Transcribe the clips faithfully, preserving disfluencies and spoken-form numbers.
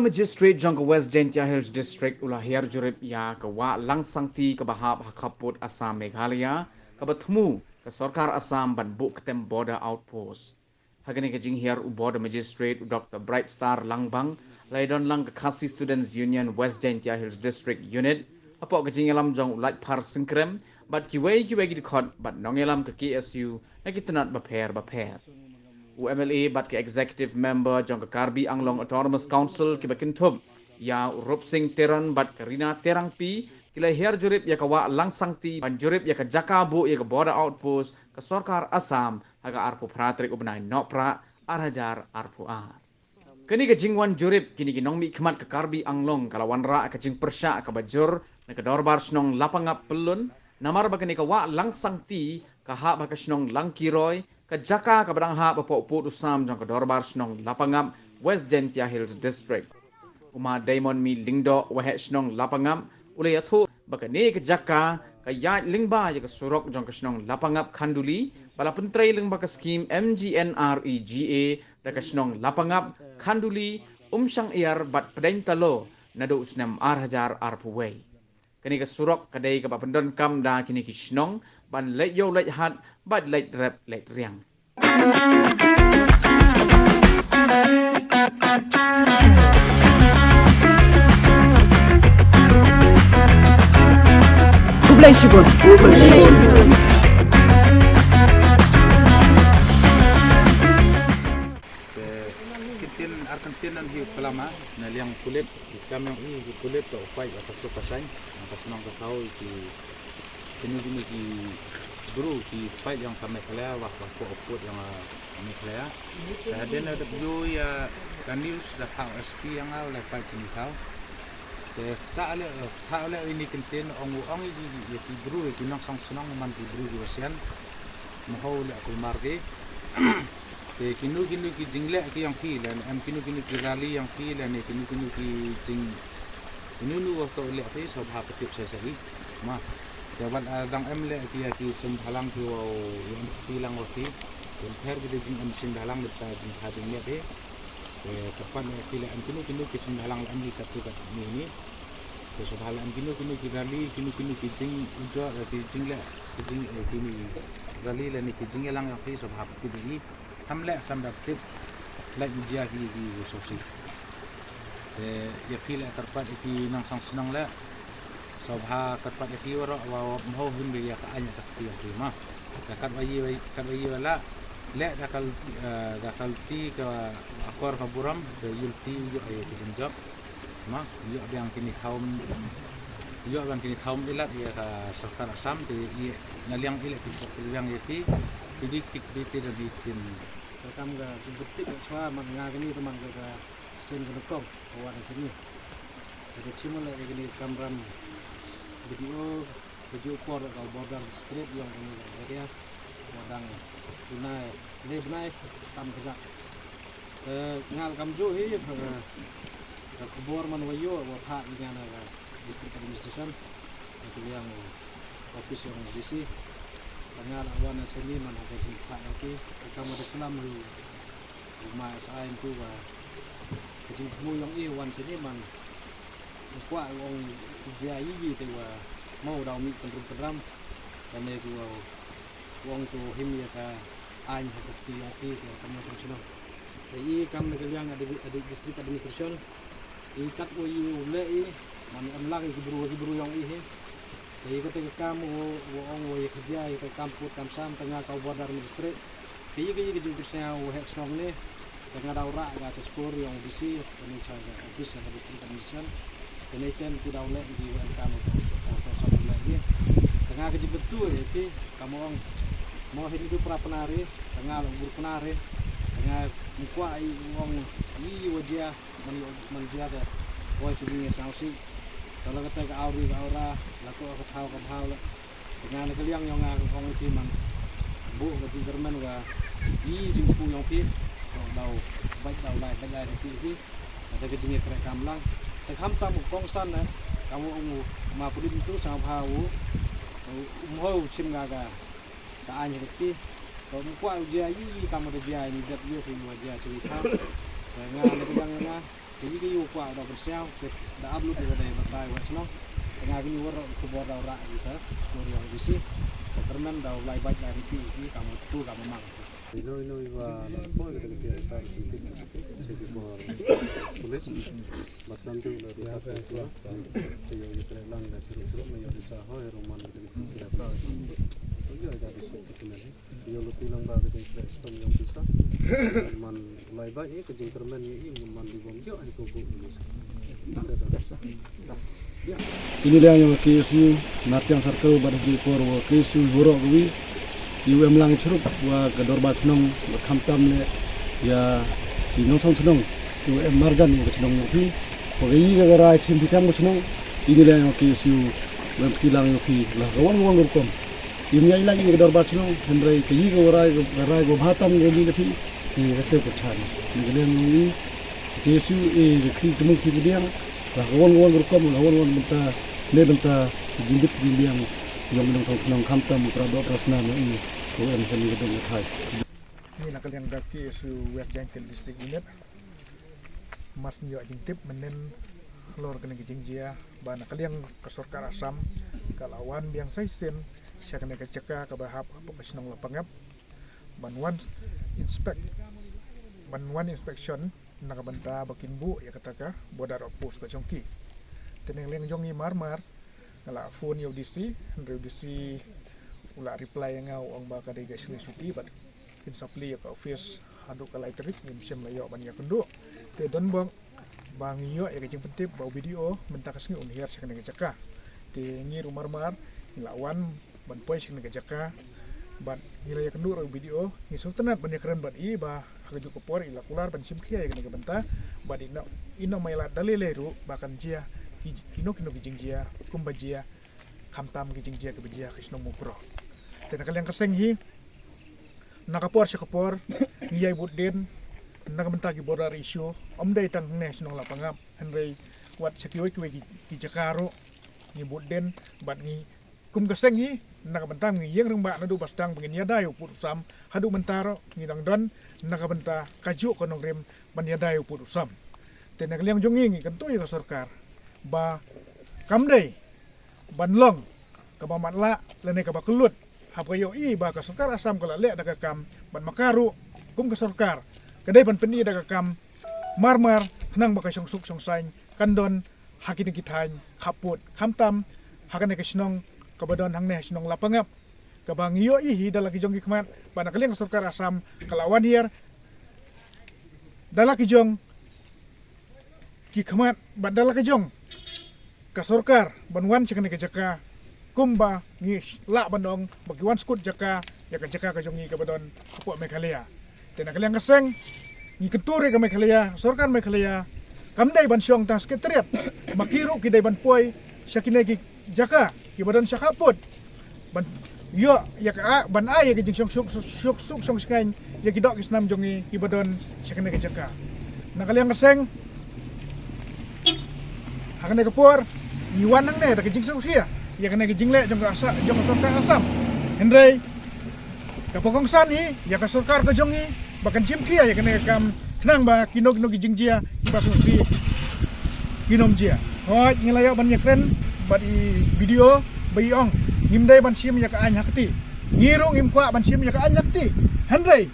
Magistrate jong ka West Jaintia Hills District u la hiar jurip ïa ka wah langsangti kaba hap ha khappud Assam Meghalaya, kaba thmu ka sorkar Assam ban buh ktem border outpost. Ha kane ka jinghiar u Border Magistrate u Doctor Brightstar Langbang, la ïadon lang ka Khasi Students Union West Jaintia Hills District Unit, hapoh ka jingïalam jong u Laitphar Syngkrem, bad kiwei kiwei ki dkhot bad nongïalam ka K S U na ki tnat bapher bapher. U M L A bad ka Executive Member jong ka Karbi Anglong Autonomous Council kiba kynthup ïa u Rupsing Teron bad ka Rina Terangpi, ki la hiar jurip ïa ka wah langsangti ban jurip ïa ka jaka buh ïa ka border outpost ka sorkar Assam ha ka arphew phra tarik u bnai Nohprah, ar hajar arphew ar. Kane ka jingwan jurip kine ki nongmihkhmat ka Karbi Anglong ka la wanrah ka jingpyrshah kaba jur na ka Dorbar Shnong Lapangap Pyllun, namar ba kane ka wah langsangti ka hap ha ka shnong Langkiroi, ka jaka kaba dang hap hapoh pud u sam jong ka Dorbar Shnong Lapangap, West Jaintia Hills District. U Ma Diamond Mi Lyngdoh, Waheh Shnong Lapangap, u la ïathuh ba kane ka jaka ka ïaid lyngba ïa ka surok jong ka shnong Lapangap Khanduli, ba la pyntrei lyngba ka skhim M G N R E G A da ka shnong Lapangap, Khanduli, Umshang Iar bad Pdeng Talo naduh u snem ar hajar arphew wei. Kane ka surok ka dei kaba pyndonkam da kine ki shnong ban leit ïew leit hat bad leit rep leit riang. Khublei shibun. Te, kyntien, ar kyntien ngan ïa pynlong na liang pulit, ki kam jong i, ki pulit, to fight ïa ka suk ka saiñ, ka shnong ka thaw, ki, kino kino ki bru, ki fight ïa ka Meghalaya, wa, wa, ko, ko, ïa ka Meghalaya. Te hadien da pynjur ïa ka news da pha S P ïa nga, u la fight sini thaw. Te, ta le, ta le ini kyntien, ong, ong, i, i, i, ki bru, i, ki nongshong shnong, man ki bru, ki wasian. Mo ho le kulmar ki. Te kino kino ki jingleh ki jong phi, lane em kino kino ki rally jong phi, lane kino kino ki jing, kino kino wa to leh phi, sngewbha pyntip sa sa i. Ma. Te wat, ah, dang em leh ki, ki seng bhalang ki wa, ïa em phi lang wa phi. Ïa em pher ki de jing em seng bhalang de ta jing ha jing leh phi. Te kyrpad leh phi leh em kino kino ki seng bhalang leh em ni katu katu ni ni. Te sngewbha leh em kino kino ki rally, kino kino ki jing ujor, eh, ki jingleh, ki jing, eh, kini rally lane ki jingïalang jong phi sngewbha pyntip i. Ham leh, ham da tip. Leh i jia ki, ki, ki sosi. Te, ïa phi leh kyrpad ïa ki nongshong shnong leh. Sngewbha kyrpad ïa ki waroh, wa, wa, mo ho him ïa ka aiñ ïa ka kti ïa phi ma. Te katba ïa, katba ïa la. Leh da ka, eh, da ka lynti ka akor ka burom, te ïa lynti ïoh ïa ki jingjop. Ma, ïoh biang kini thaw, ïoh biang kini thaw ïalat ïa ka sorkar Assam, te ïa na liang ïalat ki pok liang ïa ki, ki dik tik dik tik da dik kin. Ka kam ka jingkyrpad ka chwa man nga kini te man ka, ka sien ka nyngkong, ka wan sini. Ka da chim la ïa kini kamram video, ka juh por ka border district ïong kani ka area. Wa dang bnai, le bnai tam ka jak. Eh, nga la kam juh hi, eh, ka khubor man wa ïoh, wa phah ïa nga na ka district administration. Ka liang office ïong D C. Ka nga la wan na sini man ha ka jingphah ïa ki, ka kam wa da klam ïa u Ma S I tu wa ka jingthmu ïong i wan sini man. Kwah u ong jia ïa i te wa mo u dau mih pynrem pynram. Kane ku u ong to him ïa ka aiñ ha ka kti ïong i te kam ïong shnong. Te i kam na ka liang a di, a di district administration. I kat u ïu leh i man em lang i ki bru, ki bru ïong i hi. Te i kata ka kam u, u ong u ïa ka jia ïa ka kam pud kam sam te nga ka u border magistrate. Te ïa ka, ïa ka jingpyrshang u heh shnong ne. Te nga dau rah ka cha skur ïong D C, kani cha ka office ka district administration. Te ne ten ki dau leh ki wa ka no to so, to so leh ki. Te nga ka jingpyntu ïa ki, ka mo ong mo hin tu pra pnari, te nga la bur pnari. Te nga kwah i ong i wa jia, man, man jia te. Oi si ding ïa sngewsih. Te la kata ka awri ka awra, la ko ka thaw ka bhaw la. Nga na ka liang ïong nga ka ong iti man. Buh ka jingkyrmen wa i jingpyntu ïong phi. Dau bait dau lai bait lai ka phi phi. Kata ka jingïakren kam lang. Te kham tam u kongsan na. Kam u ong u ma pulit tu sngewbha u. U mho u chim nga ka. Ka aiñ ka phi. Ko mu kwah u jia i kam u da jia i ni dep ïoh phi mu jia chi pha. Te nga na ka liang nga. Kine ki ïa u kwah da pyrshah, da upload da dei batai wa shnong. Tengah kine waroh khubor da rah kita, khubor ïa U D C. Ka kyrmen da u lai bait da riti ki ka mut tu ka mamang. Ino ino iwa la poi ka dei ka ta ki ki ki ki bor. Police. Bat nam tu la dia ka tu. Te ïa u tre lang da suru suru ma ïa u sa hoi roman ka dei ki ki ta. Tu ïa da di suk ki kena. Ïa u luti lang ba ka dei ki stom ïa u sa. Man lai ba ïa ka jingkyrmen ïa i man di bom ïa ai ko bu. Ini liang ïa K S U Nartiang Circle bad ha kane ka por wa K S U waroh kawi. Ïa u em lang chrup wa ka dorbar chnong wa khamtam le ïa ki nongshong chnong. Ïa u em marjan wa ka chnong wa phi. Wa ka yi ka rai chim phi kam wa chnong. Ini liang ïa K S U wa em ti lang ïa phi la ka wan wan rukom. Im ïa ila ïa ka dorbar chnong hynrei ka yi ka rai ka rai wa bhatam wa li la phi. Ïa ka te ka chan. Ni ka liang ïa K S U e ka khri ka mung khri ka diang. La ka wan wan rukom la ka wan wan bynta ne bynta ka jingdip jingdiang ïong nong thong thnong khamtam u pra dok pra snam ïa u em kan ïa ka dong ka thai. Ni na ka liang da K S U West Jaintia District Unit. Mas nyo jingtip menen lor kane ka jingjia ba na ka liang ka sorkar Assam ka la wan biang sa shisien sha kane ka jaka kaba hap hapoh ka shnong Lapangap ban wan inspect ban wan inspection na ka bynta ba kin buh ïa kata ka border outpost ka jong ki. Te na ka liang jong ngi mar mar nga la phone ïa u D C, hynrei u D C u la reply ïa nga u ong ba ka dei ka shlei shuti bad kin sa plie ïa ka office haduh ka lai tarik ngim shym la ïoh ban ïakynduh. Te don bok ba ngi ïoh ïa ka jingpyntip ba u B D O mynta ka sngi un hiar sha kane ka jaka. Te ngi ruh mar mar ngi la wan ban poi sha kane ka jaka bad ngi la ïakynduh ruh u B D O ngi sngewtynnat ban ïakren bad i ba ha kajuh ka por i la kular ban shim khia ïa kane ka bynta bad i no i no mai lad da lei lei ruh ba kan jia ki kino kino ki jingjia kumba jia khamtam ki jingjia kiba jia ka shnong Mukroh. Te na ka liang ka seng hi na ka por sha ka por ngi ïai bud dien na ka bynta ki border issue ym dei tang hangne shnong Lapangap hynrei wat sha kiwei kiwei ki, ki jaka ruh ngi bud dien bad ngi kum ka seng hi na ka bynta ngi ïeng rangbah naduh ba sdang ba ngin ïada ïa u pud u sam haduh mynta ruh ngi dang don na ka bynta kajuh ka nongrim ban ïada ïa u pud u sam. Te na ka liang jong ngi ngi kyntu ïa ka sorkar ba kam dei ban long kaba matlah lane kaba kyllut haba ïohi ba ka sorkar Assam ka la leh da ka kam bad ma ka ruh kum ka sorkar ka dei ban pyni da ka kam mar mar khnang ba ka shongsuk shongsaiñ kan don ha kine ki thaiñ khappud khamtam ha kane ka shnong kaba don hangne ha shnong Lapangap kaba ngi ïohi hi da la ki jong ki khmat ba na ka liang ka sorkar Assam ka la wan hiar da la ki jong ki khmat bad da la ka jong ka sorkar ban wan sha kane ka jaka kumba ngi lah ban ong ba ki wan skud jaka ïa ka jaka ka jong ngi kaba don hapoh Meghalaya. Te na ka liang ka seng ngi kyntu ïa ka Meghalaya, sorkar Meghalaya kam dei ban shong tang secretariat ma ki ruh ki dei ban poi sha kine ki jaka kiba don sha khappud ban ïoh ïa ka ban ai ïa ka jingsuk suk suk suk suk suk sngewsih ïa ki doh ki snam jong ngi kiba don sha kane ka jaka. Na ka liang ka seng ha kane ka por ngi wan hangne da ka jingsngewsih ïa kane ka jingleh jong ka Assam jong ka sorkar Assam. Hynrei kaba kongsan hi ïa ka sorkar ka jong ngi ba kan shim khia ïa kane ka kam khnang ba kino kino ki jingjia kiba sngewsih kin ym jia. Hooid ngi la ïoh ban ïakren bad i B D O ba i ong ngim dei ban shim ïa ka aiñ ha kti. Ngi ruh ngim kwah ban shim ïa ka aiñ ha kti. Hynrei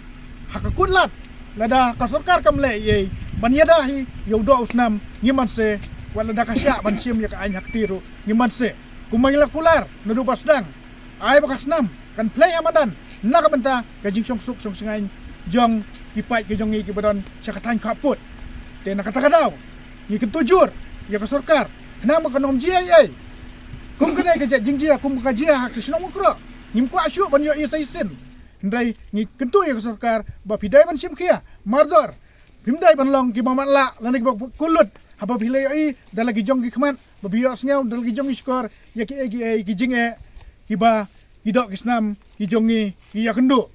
ha ka kut lad lada ka sorkar kam leh ei ei ban ïada hi ïa u doh u snam ngim banse wat lada ka shah ban shim ïa ka aiñ ha kti ruh ngim banse. Kumba ngi la kular naduh ba sdang ai ba ka snam kan plie ïa madan na ka bynta ka jingsuk suk sngewsih jong ki paid ka jong ngi kiba don sha ka thaiñ khappud. Te na kata ka daw ngi kyntu jur ïa ka sorkar khnang ba kan ym jia ei ei kum kane ka jingjia kum ka jia ha ka shnong Mukroh. Ngim kwah shuh ban ïohi sa shisien. Hynrei ngi kyntu ïa ka sorkar ba phi dei ban shim khia mardor phim dei ban long kiba matlah lane kiba kyllut haba phi la ïohi da la ki jong ki khmat ba phi ïohsngew da la ki jong ki shkor ïa kiei kiei ki jingeh kiba ki doh ki snam ki jong ngi ki ïakynduh.